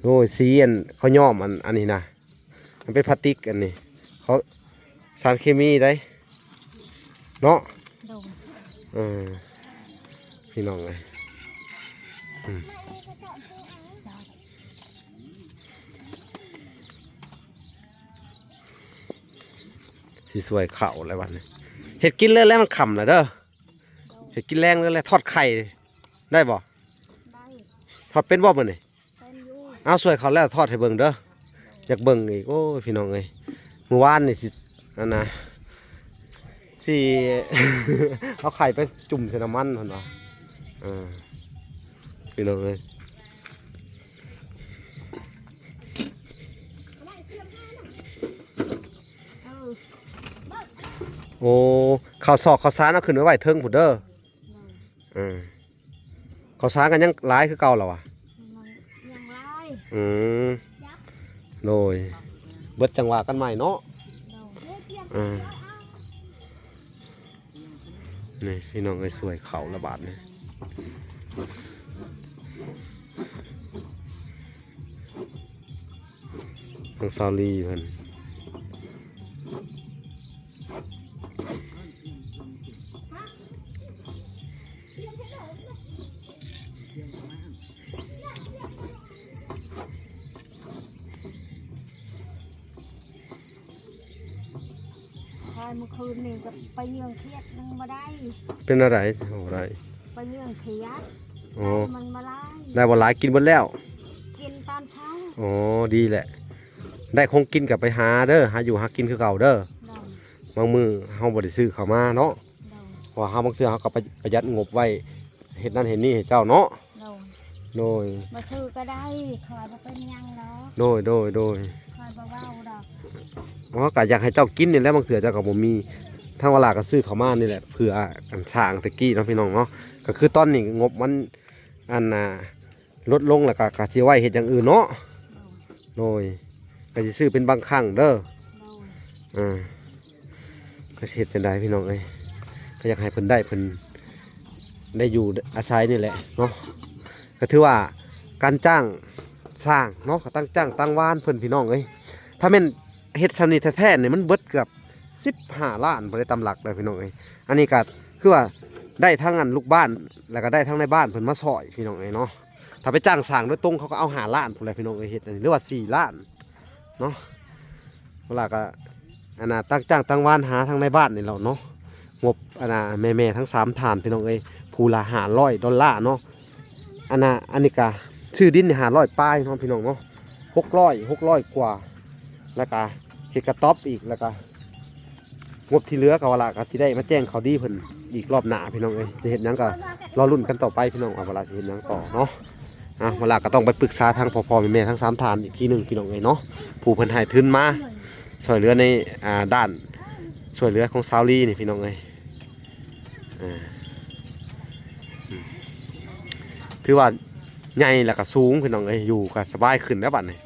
ໂດຍ ໂດຍ ສີອັນເຂົາຍ້ອມ ອັນ ອັນນີ້ນະ ມັນເປັນພລາສຕິກ ອັນນີ້ເຂົາ ສານເຄມີໄດ໋ເນາະ. ໂດຍ ເອີ ພີ່ນ້ອງເອີຍ ອືມ. ຊິຊ່ວຍເຂົ້າແລ້ວບັດນີ້ ເຮັດກິນເລີຍແລ້ວ ມັນຄ່ຳແລ້ວເດີ. ເຮັດກິນແລງເລີຍແຫຼະ ທອດໄຂ່ໄດ້ບໍ່? ໄດ້ ທອດເປັນບໍ່ມື້ນີ້? ເປັນຢູ່ ເອົາ ຊ່ວຍເຂົາແລ້ວທອດໃຫ້ເບິ່ງເດີ. ຢາກເບິ່ງອີກ ໂອ້ຍ ພີ່ນ້ອງເອີຍ ມື້ວານນີ້ຊິ ອັນນ່າ ຊິເອົາໄຂ່ໄປຈຸ່ມໃສ່ນ້ຳມັນເພິ່ນວ່າ ເອີ ພີ່ນ້ອງເອີຍ. ໂອ້ ເຂົ້າສອກເຂົ້າສານເອົາຂຶ້ນໄປໄວ້ເທິງພຸ້ນເດີ. ເອີ ເຂົ້າສານກໍຍັງຫຼາຍຄືເກົ່າລະວະ? ຍັງຫຼາຍ ອືມ ໂດຍ ເບິດຈັ່ງວ່າກັນໃໝ່ເນາະ. ໂດຍ ເອີ ນີ້ພີ່ນ້ອງເອີຍ ຊ່ວຍເຂົ້າລະບາດນີ້ ທາງສາວລີເພິ່ນ. ຄອຍເມື່ອຄືນນີ້ກໍໄປເຍືອງຂຽດຍັງບໍ່ໄດ້. ເປັນແນວໃດ? ບໍ່ໄດ້ ໄປເຍືອງຂຽດ. ອໍ ໄດ້ມັນບໍ່ຫຼາຍ ໄດ້ບໍ່ຫຼາຍ ກິນເບິດແລ້ວ ກິນຕອນເຊົ້າ. ອໍ ດີແຫຼະ ໄດ້ຂອງກິນກໍໄປຫາເດີ ຫາຢູ່ຫາກິນຄືເກົ່າເດີ. ໂດຍ ບາງມື້ເຮົາບໍ່ໄດ້ຊື້ເຂົ້າມາເນາະ. ໂດຍ ເພາະວ່າເຮົາບາງເທື່ອເຮົາກໍປະ ປະຢັດງົບໄວ້ ເຮັດນັ້ນເຮັດນີ້ໃຫ້ເຈົ້າເນາະ. ໂດຍ ໂດຍ ບໍ່ຊື້ກໍໄດ້ ຂ້ອຍບໍ່ເປັນຫຍັງດອກ. ໂດຍ ໂດຍ ໂດຍ ຂ້ອຍບໍ່ເວົ້າດອກ. ເຮົາກໍຢາກໃຫ້ເຈົ້າກິນນີ້ແຫຼະ ບາງເທື່ອເຈົ້າກໍບໍ່ມີ ທາງວາລາກໍຊື້ເຂົ້າມານີ້ແຫຼະ ເພື່ອອັນສ້າງແຕ່ກີ້ເນາະ ພີ່ນ້ອງເນາະ. ກໍຄືຕອນນີ້ງົບມັນ ອັນນ່າ ລົດລົງແລ້ວກໍ ກໍຊິໄວ້ເຮັດຢ່າງອື່ນເນາະ. ໂດຍ ໂດຍ ກໍຊິຊື້ເປັນບາງຄັ້ງເດີ. ໂດຍ ອ່າ ກໍຊິເຮັດຈັ່ງໃດພີ່ນ້ອງເອີຍ ກໍຢາກໃຫ້ເພິ່ນໄດ້ ເພິ່ນໄດ້ຢູ່ອາໄສນີ້ແຫຼະເນາະ. ກໍຖືວ່າການຈ້າງສ້າງເນາະ ກໍຕັ້ງຈ້າງຕັ້ງວານເພິ່ນ ພີ່ນ້ອງເອີຍ. ຖ້າແມ່ນເຮັດຊ່ຳນີ້ແທ້ໆນີ້ ມັນເບິດເກືອບສິບຫ້າລ້ານພຸ້ນເດ້ ຕາມຫຼັກເດີ ພີ່ນ້ອງເອີຍ. ອັນນີ້ກໍຄືວ່າໄດ້ທັງອັນລູກບ້ານ ແລ້ວກໍໄດ້ທັງນາຍບ້ານເພິ່ນມາຊ່ອຍ ພີ່ນ້ອງເອີຍເນາະ. ຖ້າໄປຈ້າງສ້າງໂດຍຕົງ ເຂົາກໍເອົາຫ້າລ້ານພຸ້ນແຫຼະ ພີ່ນ້ອງເອີຍ ເຮັດອັນນີ້ ຫຼືວ່າສີ່ລ້ານເນາະ. ເວລາກໍ ອັນນ່າ ຕັ້ງຈ້າງຕັ້ງວານຫາທາງນາຍບ້ານນີ້ແຫຼະເນາະ. ງົບ ອັນນ່າ ແມ່ໆທັງສາມທ່ານ ພີ່ນ້ອງເອີຍ ຜູ້ລະຫ້າຮ້ອຍດອນລາເນາະ. ອັນນ່າ ອັນນີ້ກະຊື້ດິນນີ້ຫ້າຮ້ອຍປາຍເນາະ ພີ່ນ້ອງເນາະ ຫົກຮ້ອຍ ຫົກຮ້ອຍກວ່າ ແລ້ວກະເຮັດກະຕ໊ອບອີກ ແລ້ວກະ ງົບທີ່ເຫຼືອກໍວ່າລະ ກໍຊິໄດ້ມາແຈ້ງຂ່າວດີເພິ່ນອີກລອບໜ້າ ພີ່ນ້ອງເອີຍ. ຊິເຮັດຫຍັງກໍລໍລຸ້ນກັນຕໍ່ໄປ ພີ່ນ້ອງ ວ່າເວລາຊິເຮັດຫຍັງຕໍ່ເນາະ. ອ່າ ເວລາກໍຕ້ອງໄປປຶກສາທາງພໍ່ໆແມ່ໆທັງສາມທ່ານອີກທີໜຶ່ງ ພີ່ນ້ອງເອີຍເນາະ ຜູ້ເພິ່ນໃຫ້ທຶນມາຊ່ວຍເຫຼືອໃນ ອ່າ ດ້ານຊ່ວຍເຫຼືອຂອງສາວລີນີ້ ພີ່ນ້ອງເອີຍ. ອ່າ ອືມ ຖືວ່າໃຫຍ່ແລ້ວກໍສູງ ພີ່ນ້ອງເອີຍ ຢູ່ກໍສະບາຍຂຶ້ນແລ້ວບັດນີ້.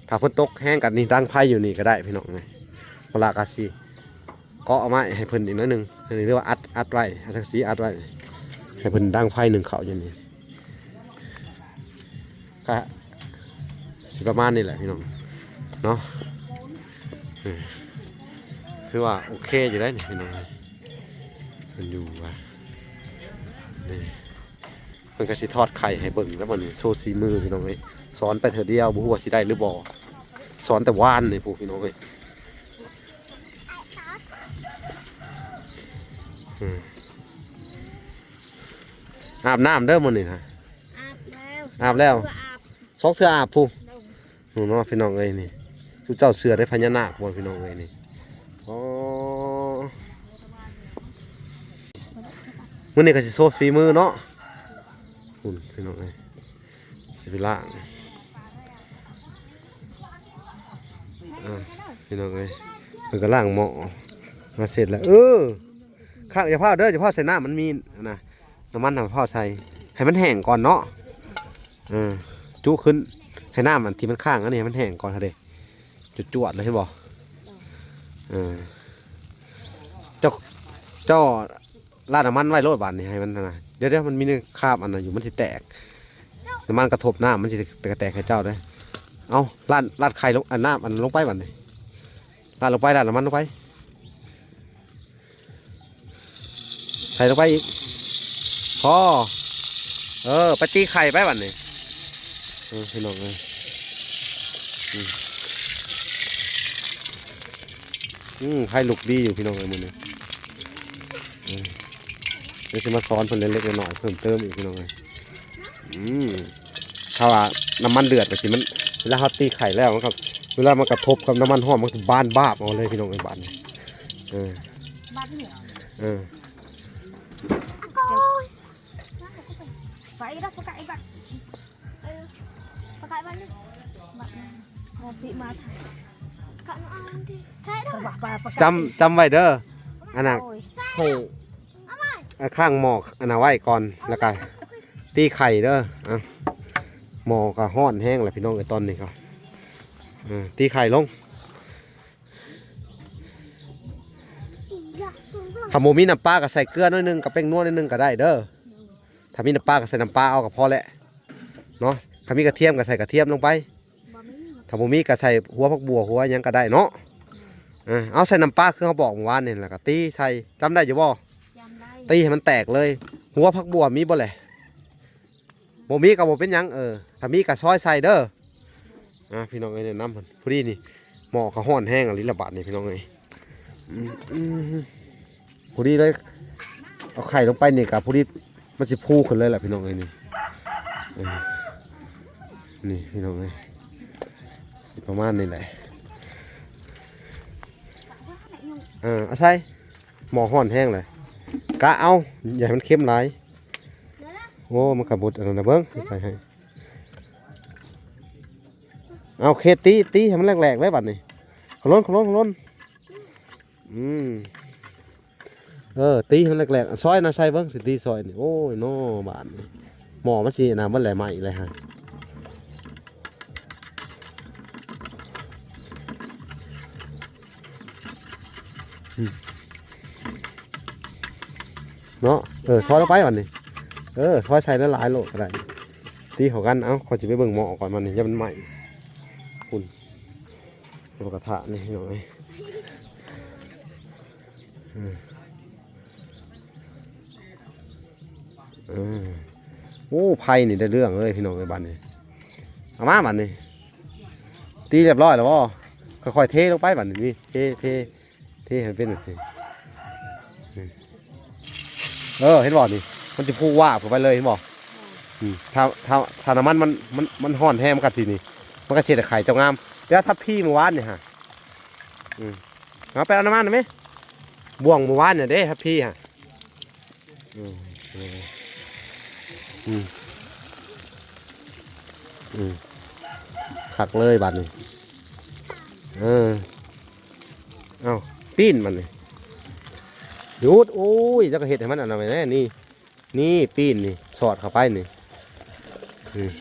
ຖ້າຝົນຕົກແຮງກໍນີ້ ດັງໄຟຢູ່ນີ້ກໍໄດ້ ພີ່ນ້ອງເອີຍ. ເວລາກໍຊິ ເກາະເອົາໄມ້ໃຫ້ເພິ່ນອີກໜ້ອຍໜຶ່ງ ອັນນີ້ເອີ້ນວ່າອັດ ອັດໄວ້ ເອົາສັງກະສີອັດໄວ້ ໃຫ້ເພິ່ນດັງໄຟໜຶ້ງເຂົ້າຢູ່ນີ້. ກະຊິປະມານນີ້ແຫຼະພີ່ນ້ອງເນາະ. ເອີ ຖືວ່າໂອເຄຢູ່ໄດ໋ນີ້ພີ່ນ້ອງ ເພິ່ນຢູ່ວ່ານີ້. ເພິ່ນກໍຊິທອດໄຂ່ໃຫ້ເບິ່ງແລ້ວບັດນີ້ ໂຊສີມືພີ່ນ້ອງເອີຍ. ສອນໄປເທື່ອດຽວ ບໍ່ຮູ້ວ່າຊິໄດ້ຫຼືບໍ່ ສອນແຕ່ວານນີ້ພຸ້ນພີ່ນ້ອງເອີຍ. ອືມ ອາບນ້ຳເດີມື້ນີ້ນະ. ອາບແລ້ວ ອາບແລ້ວ ສອງເທື່ອອາບ ສອງເທື່ອອາບພຸ້ນ. ໂດຍ ນີ້ເນາະ ພີ່ນ້ອງເອີຍ ນີ້ ຊຸມເຈົ້າເຊື່ອໃນພະຍານາກບໍ່ ພີ່ນ້ອງເອີຍ ນີ້. ອໍ ມື້ນີ້ກໍຊິໂຊຝີມືເນາະ ພຸ້ນ ພີ່ນ້ອງເອີຍ ຊິໄປລ້າງ. ອ່າ ພີ່ນ້ອງເອີຍ ເພິ່ນກໍລ້າງໝໍ້ມາເສັດແລ້ວ. ເອີ ຂ້າງ ຢ່າພ້າວເດີ ຢ່າພ້າວໃສ່ນ້ຳ ມັນມີ ອັນນ່າ ນ້ຳມັນນະ ພ້າວໃສ່ ໃຫ້ມັນແຫ້ງກ່ອນເນາະ. ເອີ ຈຸຂຶ້ນ ໃຫ້ນ້ຳອັນທີ່ມັນຄ້າງອັນນີ້ໃຫ້ມັນແຫ້ງກ່ອນຫັ້ນເດ້ ຈວດໆເລີຍ ເຫັນບໍ່? ເອີ ເຈົ້າ ເຈົ້າລາດນ້ຳມັນໄວ້ໂລດບາດນີ້ ໃຫ້ມັນຫັ້ນນະ. ດຽວໆ ມັນມີຄາບອັນນັ້ນຢູ່ ມັນຊິແຕກ ນ້ຳມັນກະທົບນ້ຳ ມັນຊິໄປກະແຕກໃຫ້ເຈົ້າເດ້. ເອົາ ລາດ ລາດໄຂ່ລົງ ອັນນ້ຳອັນລົງໄປບາດນີ້ ລາດລົງໄປ ລາດນ້ຳມັນລົງໄປ. ໃສ່ລົງໄປອີກ ພໍ. ເອີ ໄປຕີໄຂ່ໄປບັດນີ້ ເອີ ພີ່ນ້ອງເອີຍ. ອືມ ໂອ້ ອືມ ໄຟລຸກດີຢູ່ພີ່ນ້ອງເອີຍ ມື້ນີ້ ເອີ ດຽວຊິມາສອນເພິ່ນເລັກໆນ້ອຍໆເພີ່ມເຕີມອີກພີ່ນ້ອງເອີຍ. ອືມ ຖ້າວ່ານ້ຳມັນເດືອດ ມັນຊິ ມັນ ເວລາເຮົາຕີໄຂ່ແລ້ວ ມັນກໍ ເວລາມັນກະທົບກັບນ້ຳມັນຮ້ອນ ມັນຊິບານບາບເອົາເລີຍພີ່ນ້ອງເອີຍ ບາດນີ້. ເອີ ບາດນີ້ ເອີ ໄປເດີ ປະກາດອີກບາດ ເອີ ປະກາດບາດນີ້ ບາດນີ້ ເອົາປີມາ ກະເອົາອັນທີ່ໃສ່ເດີ ຈຳ ຈຳໄວ້ເດີ ອັນນ່າ ໂອ້ຍ ໃຫ້ ເອົາມາ ອັນ ຄ້າງໝໍ້ອັນນ່າໄວ້ກ່ອນ ແລ້ວກະ ຕີໄຂ່ເດີ. ອ່ະ ໝໍ້ກໍຮ້ອນແຮງແລ້ວພີ່ນ້ອງເອີຍ ຕອນນີ້ກໍ ເອີ ຕີໄຂ່ລົງ. ຄັນບໍ່ມີນ້ຳປາກໍໃສ່ເກືອໜ້ອຍໜຶ່ງ ກັບແປ້ງນົວໜ້ອຍໜຶ່ງກໍໄດ້ເດີ. ຖ້າມີນ້ຳປາກໍໃສ່ນ້ຳປາເອົາກໍພໍແຫຼະເນາະ. ຄັນມີກະທຽມກໍໃສ່ກະທຽມລົງໄປ. ບໍ່ມີ ຖ້າບໍ່ມີກໍໃສ່ຫົວຜັກບົ່ວ ຫົວຫຍັງກໍໄດ້ເນາະ. ເອີ ເອົາໃສ່ນ້ຳປາຄືເຮົາບອກມື້ວານນີ້ ແລ້ວກໍຕີໃສ່. ຈຳໄດ້ຢູ່ບໍ່? ຈຳໄດ້ ຕີໃຫ້ມັນແຕກເລີຍ. ຫົວຜັກບົ່ວມີບໍ່ແຫຼະ? ບໍ່ມີກໍບໍ່ເປັນຫຍັງ. ເອີ ຖ້າມີກໍຊອຍໃສ່ເດີ. ອ່າ ພີ່ນ້ອງເອີຍ ແນະນຳເພິ່ນ ພໍດີນີ້ ໝໍ້ກໍຮ້ອນແຮງອີ່ຫຼີລະບາດນີ້ ພີ່ນ້ອງເອີຍ. ອືມ ພໍດີເລີຍ ເອົາໄຂ່ລົງໄປນີ້ກໍພໍດີ ມັນຊິຟູຂຶ້ນເລີຍແຫຼະ ພີ່ນ້ອງເອີຍ ນີ້. ເອີ ນີ້ ພີ່ນ້ອງເອີຍ ຊິປະມານນີ້ແຫຼະ. ເອີ ເອົາໃສ່ ໝໍ້ຮ້ອນແຮງເລີຍ ກະເອົາ ຢ່າໃຫ້ມັນເຄັມຫຼາຍ. ໂອ້ ມັນກະບົດອັນນັ້ນນະ ເບິ່ງ ໃສ່ໃຫ້. ເອົາ ເຄ ຕີ ຕີໃຫ້ມັນແຫຼກໆເລີຍບາດນີ້. ຂະຫຼົ່ນ ຂະຫຼົ່ນ ຂະຫຼົ່ນ. ອືມ ເອີ ຕີໃຫ້ມັນແຫຼກໆ. ຊອຍນະ ໃສ່ເບິ່ງ ຊິຕີຊອຍນີ້. ໂອ້ຍ ເນາະ ບາດນີ້ ໝໍ້ມັນຊິອັນນັ້ນເບິດແຫຼະ ໄໝ້ແລ້ວຫັ້ນ. ອືມ ເນາະ ເອີ ຊອຍລົງໄປບາດນີ້. ເອີ ຊອຍໃສ່ຫຼາຍໆໂລດກໍໄດ້ ຕີເຂົ້າກັນ. ເອົາ ຂ້ອຍຊິໄປເບິ່ງໝໍ້ກ່ອນບາດນີ້ ຢ່າມັນໄໝ້. ພຸ້ນ ໂຕກະທະນີ້ ພີ່ນ້ອງເອີຍ. ເອີ ເອີ ໂອ້ ໄຟນີ້ໄດ້ເລື່ອງເລີຍ ພີ່ນ້ອງເອີຍ. ບາດນີ້ ເອົາມາບາດນີ້ ຕີຮຽບຮ້ອຍແລ້ວບໍ່? ຄ່ອຍໆເທລົງໄປບາດນີ້. ນີ້ ເທ ເທ ເທໃຫ້ມັນເປັນຈັ່ງຊີ້. ເອີ ເຫັນບໍ່ນີ້ ມັນຊິຟູວາບເຂົ້າໄປເລີຍ ເຫັນບໍ່? ອືມ ຖ້າ ຖ້າ ຖ້ານ້ຳມັນມັນ ມັນ ມັນຮ້ອນແຮງ ມັນກະຊິນີ້ ມັນກະຊິເຮັດໃຫ້ໄຂ່ເຈົ້າງາມ. ແຕ່ວ່າທັບພີມື້ວານນີ້ຫະ ອືມ ເອົາໄປເອົານ້ຳມັນໄດ້ໄໝ? ບ່ວງມື້ວານນີ້ເດ້ ທັບພີຫະ. ອືມ ອືມ ອືມ ຄັກເລີຍບາດນີ້. ເອີ ເອົ້າ ປີ້ນມັນນີ້ ຢຸດ. ໂອ້ຍ ເຈົ້າກໍເຮັດໃຫ້ມັນອັນນັ້ນແດ່ນີ້. ນີ້ ປີ້ນນີ້ ສອດເຂົ້າໄປນີ້. ອືມ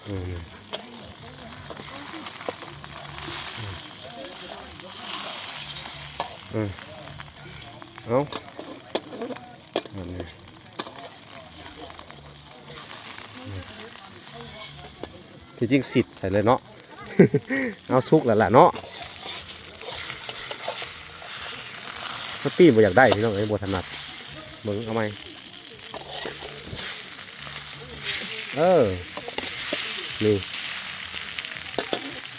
ອືມ ອືມ ເອົາ ອັນນີ້ ທີ່ຈິງສິດໃສ່ເລີຍເນາະ. ເອົາ ສຸກແລ້ວລະເນາະ. ສະຕີບໍ່ຢາກໄດ້ ພີ່ນ້ອງເອີຍ ບໍ່ຖະໜັດ. ເບິ່ງເອົາໃໝ່. ເອີ ນີ້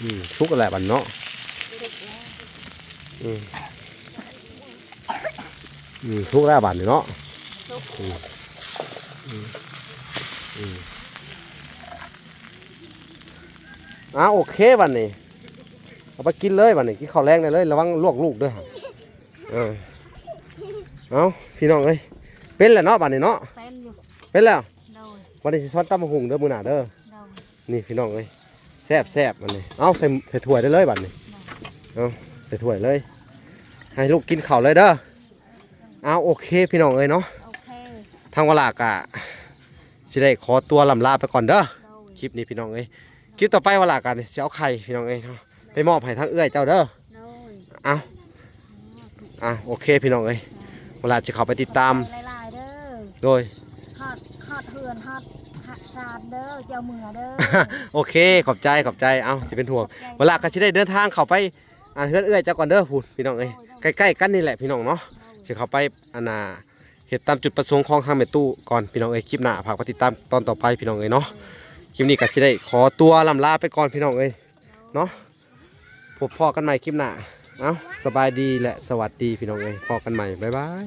ອືມ ສຸກແລ້ວບັດເນາະ. ອືມ ອືມ ສຸກແລ້ວບາດນີ້ເນາະ. ສຸກ ອືມ ອືມ ອືມ ອ່າ ໂອເຄ ບາດນີ້ເອົາໄປກິນເລີຍ. ບາດນີ້ກິນເຂົ້າແລງໄດ້ເລີຍ. ລະວັງລວກລູກເດີ. ເອີ ເອົາ ພີ່ນ້ອງເອີຍ ເປັນແລ້ວເນາະ ບາດນີ້ເນາະ. ເປັນຢູ່ ເປັນແລ້ວ. ໂດຍ ບາດນີ້ຊິສອນຕຳບັກຫຸ່ງເດີ ມື້ໜ້າເດີ. ໂດຍ ນີ້ ພີ່ນ້ອງເອີຍ ແຊບໆ ບາດນີ້. ເອົາ ໃສ່ ໃສ່ຖ້ວຍໄດ້ເລີຍບາດນີ້. ໂດຍ ເອົາ ໃສ່ຖ້ວຍເລີຍ ໃຫ້ລູກກິນເຂົ້າເລີຍເດີ. ເອົາ ໂອເຄ ພີ່ນ້ອງເອີຍເນາະ. ໂອເຄ ທາງວາລາກະຊິໄດ້ຂໍຕົວລ່ຳລາໄປກ່ອນເດີ. ໂດຍ ຄລິບນີ້ ພີ່ນ້ອງເອີຍ ຄລິບຕໍ່ໄປວາລາກະຊິເອົາໄຂ່ ພີ່ນ້ອງເອີຍເນາະ ໄປມອບໃຫ້ທາງເອື້ອຍເຈົ້າເດີ. ໂດຍ ເອົາ ອ່າ ໂອເຄ ພີ່ນ້ອງເອີຍ ເວລາຈະເຂົ້າໄປຕິດຕາມ ຂອບໃຈຫຼາຍໆເດີ. ໂດຍ ຮອດ ຮອດເຮືອນ ຮອດຊານເດີ ເຈົ້າເມືອເດີ. ໂອເຄ ຂອບໃຈ ຂອບໃຈ. ເອົ້າ ຊິເປັນຫ່ວງ ຂອບໃຈ ເວລາກໍຊິໄດ້ເດີນທາງເຂົ້າໄປ ອ່າ ເຮືອນເອື້ອຍເຈົ້າກ່ອນເດີ ພຸ້ນ ພີ່ນ້ອງເອີຍ. ໂດຍ ໃກ້ໆກັນນີ້ແຫຼະ ພີ່ນ້ອງເນາະ. ໂດຍ ຊິເຂົ້າໄປ ອັນນ່າ ເຮັດຕາມຈຸດປະສົງຂອງທາງແມ່ຕູ້ກ່ອນ ພີ່ນ້ອງເອີຍ. ຄລິບໜ້າຝາກໄປຕິດຕາມຕອນຕໍ່ໄປ ພີ່ນ້ອງເອີຍເນາະ. ໂດຍ ຄລິບນີ້ກໍຊິໄດ້ຂໍຕົວລ່ຳລາໄປກ່ອນ ພີ່ນ້ອງເອີຍ ໂດຍ ເນາະ. ພົບພໍ້ກັນໃໝ່ຄລິບໜ້າ. ເອົ້າ ສະບາຍດີ ແລະ ສະຫວັດດີພີ່ນ້ອງເອີຍ ພໍ້ກັນໃໝ່ ບາຍບາຍ.